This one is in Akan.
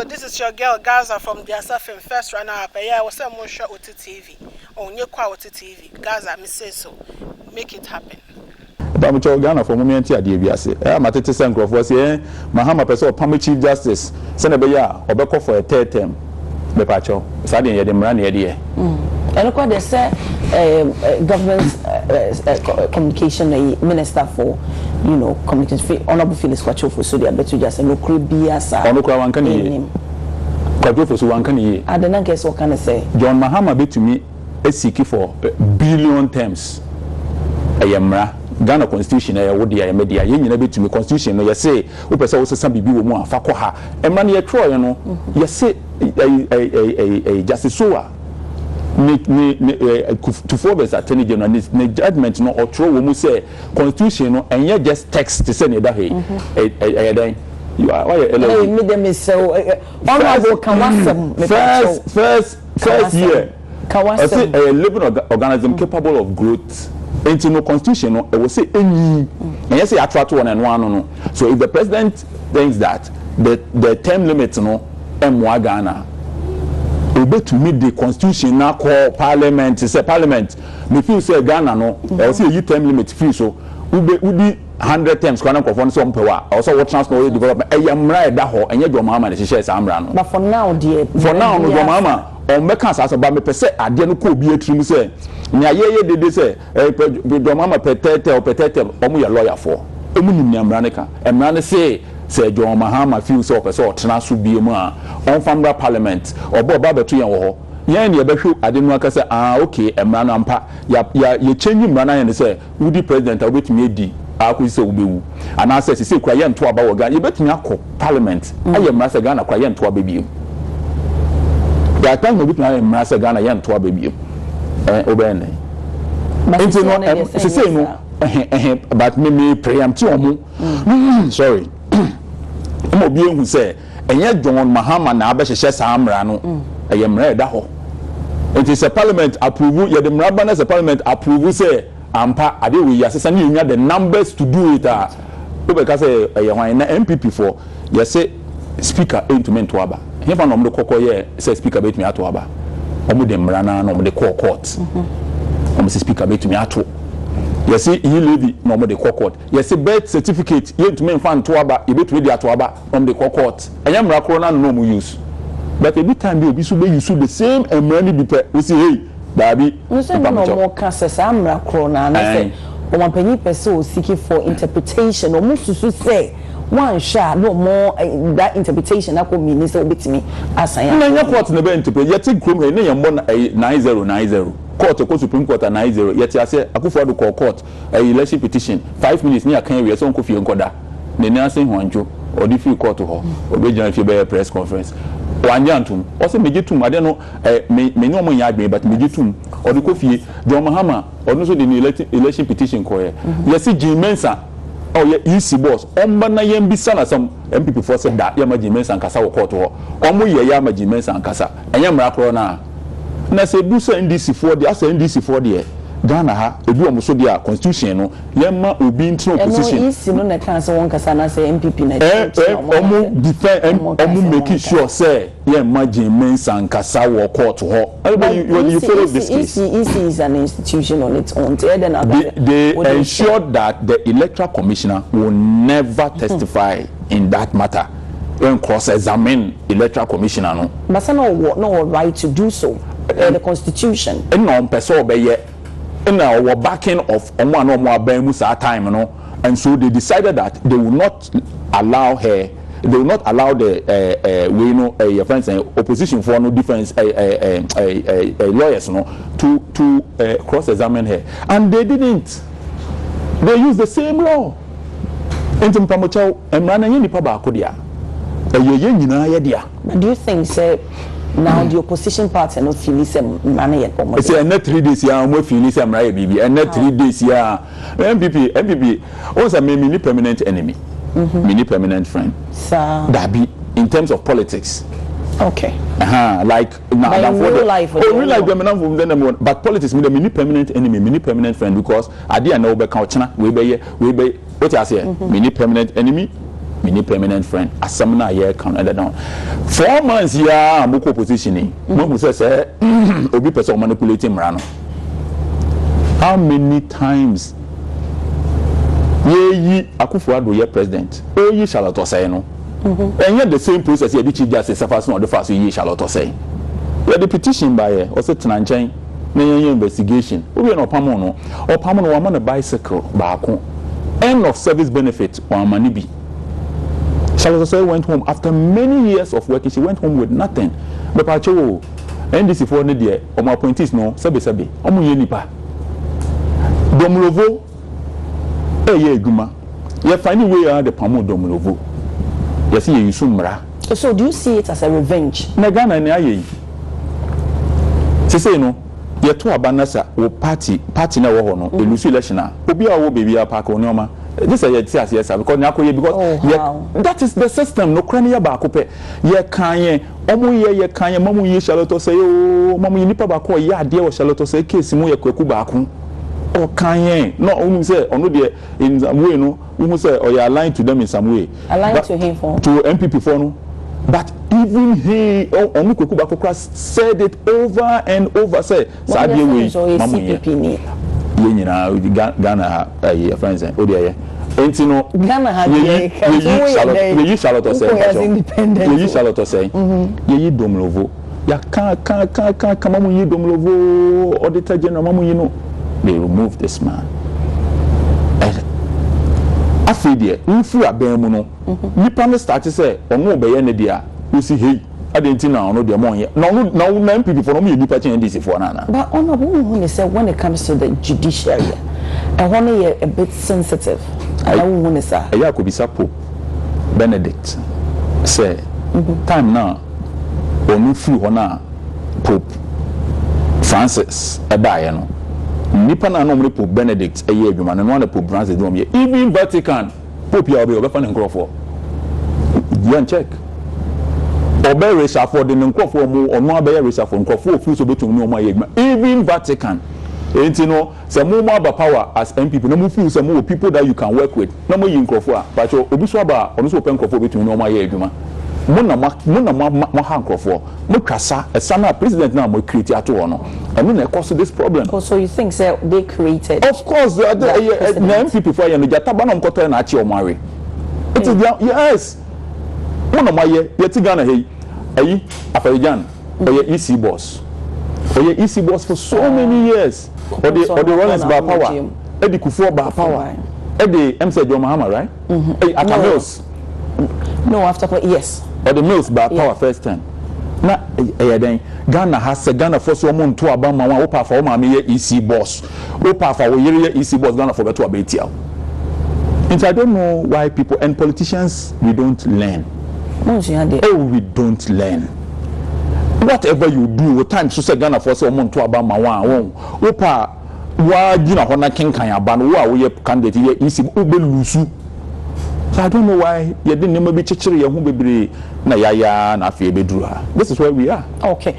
Yo, this is your girl Gaza from Diasa Film First Runner Up. Yeah, I was saying Oti TV. Oh, Nyekwa Oti TV. Gaza, me say so. Make it happen. Mpamokyɛw, Ghanafoɔ mom yɛnte adeɛ bi ase. Ɛyɛ a matete sɛ nkurɔfoɔ se ɛɛ Mahama pɛ sɛ ɔpam Chief Justice sɛdeɛ ɛbɛyɛ a ɔbɛkɔ for a third term. Mepakyɛw, saa deɛ yɛde mmara na yɛde yɛ. Ɛno koraa deɛ sɛ ɛɛ government ɛɛ communication ɛyi minister for you know communication Honourable Felix Kwakye Ofosu de abɛto dwa sɛ nokorɛ biara saa Ɔno koraa wanka ne yie. nnim. Kwakye Ofosu wanka ne yie. Ade na nka ɛsɛ ɔka ne sɛ. John Mahama bɛtumi seek for billion terms. Ɛyɛ mmara. Ghana constitution ɛyɛ wo dea, ɛyɛ me dea. Yɛn nyinaa bɛtumi. Constitution no yɛse wopɛ sɛ wosesa biribi wɔ mu a, fa kɔ ha. Mmara no yɛtwerɛeɛ no, yɛse ɛyi ɛyi ɛyi ɛyi Justice Sowah ne ne ne ɛɛ Kufuor vs Attorney General ne ne judgement no ɔtwerɛ wɔ mu sɛ constitution no ɛnyɛ just text te sɛ nea ɛda ha yi. Ɛyɛ dɛn? Wayɛ LLB. Ɛyi mi de mi sɛ honourable ka w'asɛm mepa kyɛw. First first first year. Ka w'asɛm. Ɔse ɛyɛ living organism capable of growth. Nti no constitution no ɛwɔ sɛ enyi. Ɛnyɛ sɛ yɛato ato hɔ na ɛno ano no. So if the president thinks that the term limit no ɛmmoa Ghana, obetumi de constitution no akɔ parliament sɛ parliament me feel sɛ Ghana no ɛwɔ sɛ yɛyi term limit firi so. Wobɛ wodi 100 terms koraa na nkurɔfoɔ no sɛ wɔmpɛ wo a, ɛwɔ sɛ wotena so na wɔyɛ development. Ɛyɛ mmara a ɛda hɔ, ɛnyɛ John Mahama na ɛhyehyɛɛ saa mmara no. But for now deɛ For now no mmara John biara Mahama ɔmmɛka saa asɛm but mepɛ sɛ adeɛ no kɔ obiara tirim sɛ nea yɛyɛ dede sɛ ɛɛ pɛ John Mahama pɛ third term ɔpɛ third term, wɔn yɛ lawyer foɔ, wɔn nim nea mmara no ka. Mmara no se sɛ John Mahama feel sɛ ɔpɛ sɛ ɔtena so biom a, ɔmfa mmra parliament, ɔba ɔba abɛto yɛn wɔ hɔ. Yɛn na yɛbɛhwɛ ade no aka sɛ ah okay mmara no ampa ya ya yɛ change mmara no ayɛ no sɛ wodi president a wobɛtumi adi ara kɔsi sɛ wobɛwu anaasɛ sesei koraa yɛnto aba wɔ Ghana yɛbɛtumi akɔ parliament ayɛ mmara sɛ Ghana koraa yɛnto aba biom. There are times na wobɛtumi ayɛ mmara sɛ Ghana yɛnto aba biom eh wobɛyɛ no dɛn? But Nti sesei no no deɛ sɛ ɛnyɛ sesei no saa. ɛhe ɛhe but me me preempt wɔn sorry ma obi ehu sɛ ɛnyɛ John Mahama na abɛhyehyɛ saa mmara no, ɛyɛ mmara a ɛda hɔ. Nti sɛ parliament approve, yɛde mmara ba na sɛ parliament approve sɛ ampa adeɛ wei yɛasesa ne yɛnya the numbers to do it a, wobɛka sɛ ɛyɛ hwan? Na NPP foɔ yɛse speaker ntumi nto aba. Hefa na wɔde kɔkɔ yɛɛ sɛ speaker bɛtumi ato aba? Wɔde mmara no ara na wɔde kɔɔ court. Wɔn sɛ speaker bɛtumi ato. Yɛse e-levy na wɔde kɔ court. Yɛse birth certificate yɛntumi nfa nto aba, yɛbɛtumi de ato aba, wɔn de kɔ court. Ɛnyɛ mmara korɔ no ano na wɔn use. But ebi time bi obi nso bɛ use the same mmara no bi pɛ, wosi hey, daabi, Nso ɛno na mpamokyɛw. wɔn ka sɛ saa mmara korɔ no ara sɛ ɔmanpanyin pɛ sɛ ɔseek for interpretation, wɔn susu sɛ wɔanhwɛ a na wɔn that interpretation akɔ mini sɛ wɔbɛtumi asan Na akɔ. ɛnyɛ court na ɛbɛ interpret. Yɛte kurom ha yi ne yɛn mmɔ ɛyi 9090. Court ɛkɔ Supreme Court a 90. Yɛte aseɛ, Akufo-Addo kɔɔ court, ɛyi election petition, 5 minutes ne yɛaka awie sɛ ɔnkɔ fie nkɔda. N'ani ase hwantwo, ɔde firi court hɔ, ɔbɛgyina fie bɛyɛ press conference. Wanyɛ antom. Ɔsɛ megye tom adeɛ no ɛ me me ne ɔmo nyɛ adwene but megye tom. Ɔde kɔ fie. John Mahama ɔno nso de ne election petition kɔɛ. Yɛsi Jean Mensa a ɔyɛ EC boss ɔmba na yɛn bisa n'asɛm. NPP foɔ sɛ da yɛma Jean Mensa nkasa wɔ court hɔ. Ɔmo yɛ yɛ ama Jean Mensa nkasa. Ɛnyɛ mmara korɔ naa. Na sɛ edu sɛ NDC foɔ deɛ asɛ NDC foɔ deɛ Ghana ha edu wɔn so deɛ a constitution no yɛma obi ntena opposition. Ɛno EC no na ɛka sɛ wɔn kasa na sɛ NPP na ɛ ɛ ɔmo defend ɔmo make sure sɛ yɛma Jean Mensa nkasa wɔ court hɔ. Everybody you follow this case. EC EC is an institution on its own. They ensured that the electoral commissioner will never testify in that matter when cross-examine electoral commissioner no. But sɛ na ɔwɔ right to do so. The constitution. Ɛna ɔmpɛ sɛ ɔbɛyɛ ɛna ɔwɔ backing of ɔmo a na ɔmo aban mu saa time no, and so they decided that they will not allow her, they will not allow the wey no your friends opposition for no defence lawyers no to cross-examine her, and they didn't. They use the same law. Nti mpamokyɛw, mmara no ɛnyɛ nipa baako dea, ɛyɛ yɛn nyinaa yɛ dea. But do you think say now the opposition party no feel sɛ mmara no yɛ ɔmo Ɛsɛ ɛnɛ 3 days ya ɔmo afeel sɛ mmara yɛ biribi. Ɛnɛ 3 days ya NPP NPP o sɛ me ni permanent enemy, me ni permanent friend. Saa. Dabi, in terms of politics. Like na but in real life? Oh, real life dem namfo dem, but politics mi de, mi ni permanent enemy, mi ni permanent friend, because adeɛ a na wɔbɛka ɔkyena wei bɛyɛ wei bɛyɛ, o ti aseɛ. Mi ni permanent enemy, Menni permanent friend. Asɛm no a yɛreka no ɛda down. 4 months yi ara a mokɔ opposition yi, moahu sɛ obi pɛ sɛ ɔmanipulate mmara no. How many times yɛyi Akufo Addo yɛ president, ɔyi Charlotte Osei no, ɛnyɛ the same process yɛde Chief Justice Safa so na ɔde fa so yi Charlotte Osei? Yɛde petition baayɛ, ɔsɛ tena nkyɛn na yɛnyɛ investigation. Owie na ɔpam no. Ɔpam no, wama no bicycle baako, end of service benefit, wama ne bi. Charlotte Osei went home after many years of working. She went home with nothing. Bɛpaakyɛ o, NDC foɔ ne deɛ, ɔmo appointees no, sɛbesɛbe, ɔmo yɛ nipa. Domelevo ɛyɛ adwuma, yɛ find way a de pamo Domelevo, yɛsɛ yɛ yusu mmara. So do you see it as a revenge? Na Ghana ne ayɛ yi sesei no, yɛto aba na sa wɔ party na ɛwɔ hɔ no elose election a, obi a ɔwɔ beebi a paaki nneɛma gye sɛ yɛte aseɛ sa because nea akɔyɛ because Oh, how? Yɛ that is the system no kora ne yɛ baako pɛ. Yɛ kan yɛn ɔmo yɛ kan yɛn mamu yi Charlotte Osei ooo, mamu yi nipa baako a ɔyɛ adeɛ wɔ Charlotte Osei case mu yɛ Kwaku Baako. Ɔkan yɛn na ɔmo sɛ ɔno deɛ, in some way no, wohu sɛ ɔyɛ aligned to them in some way. Aligned But- to him for? To NPP foɔ no. But even he, ɔno Kwaku Baako kora said it over and over sɛ saa adeɛ wei mamu yɛ CPP ni. Yɛn nyinaa Ghana ha ɛyi ɛfɛn sɛn o deɛ yɛ nti no. Ghana ha deɛ, yɛyi kɛntɛ yɛyi woyɛ Charlotte dɛn? Yɛyi Charlotte Osei. Wokɔ yɛ as Mpatsɔ. independent. Yɛyi Charlotte Osei, yɛyi Domelevo, yɛka ka ka ka ka mamu yi Domelevo, Auditor General mamu yi no, they remove this man. Afei deɛ nfiri abɛn mu no, nipa no start sɛ ɔno ɔbɛyɛ ne deɛ a wosi hei adi nti na ɔno deɛ mo ɔnyɛ na ɔno na NPP foɔ no, ɔmo yɛ nipa kyɛn NDC foɔ nana. But honorable, wohu ne sɛ when it comes to the judiciary, ɛhɔ no yɛ a bit sensitive ana wohu ne saa? Ɛyɛ akɔbisa Pope Benedict sɛ time na ɔno firi hɔ na Pope Francis ɛbaeɛ no, nipa na na ɔmo ne Pope Benedict ɛyɛ adwuma no na Pope Francis de wɔn yɛ. Even Vatican Pope yɛ ɔbɛ ɔbɛfa ne nkurɔfoɔ yɛn check, ɔbɛ reshuffle de ne nkurɔfoɔ ɔmo, ɔno abɛyɛ reshuffle nkurɔfoɔ ofiri so obetumi ne ɔmo ayɛ adwuma, even Vatican. Enti no sɛ mo aba power as NPP na mo feel sɛ mo wɔ people that you can work with na mo yi nkurɔfoɔ a patro, obi so aba a, ɔno nso wɔpɛ nkurɔfoɔ obetumi ne ɔmo ayɛ adwuma. Mo na mo ha nkurɔfoɔ, mo twa sa ɛsa na president na mo create ato hɔ no, ɛno na ɛkɔ so this problem. Oh, so you think say they created Of course, that ɛyɛ precedent? Na NPP fo ayɛ no gyata ba na ɔmo kɔtɔ yɛ na akyi ɔmo awe. It is their, yes, mo na mo ayɛ. Yɛte Ghana ha yi, ɛyi Afari-Gyan ɔyɛ EC boss, ɔyɛ EC boss for so many years. Ɔde Rawlings ba power, ɛde Kufuor ba power, ɛde sɛ John Mahama, right? Ɛyi Atta Mills. No, after, yes. Ɔde Mills ba power first time na ɛyɛ dɛn? Ghana ha sɛ Ghana fo so ɔmo nto aba ma wɔn a, wopɛ afa wo maame yɛ EC boss, wopɛ afa wo yere yɛ EC boss, Ghana fo bɛto aba etia o. Nti I don't know why people and politicians, we don't learn. Mo nsua deɛ. Oh, we don't learn. Whatever you do with time so sɛ Ghana fo sɛ ɔmo nto aba ma wɔn a, wɔn wopɛ a waa gyina hɔ na kenkan aba no, wo a woyɛ candidate yɛ EC, wobɛ lose. So I don't know why yɛde nneɛma bi kyekyere yɛn ho bebree na yɛayɛ na afei ebɛduru ha. This is where we are. Okay.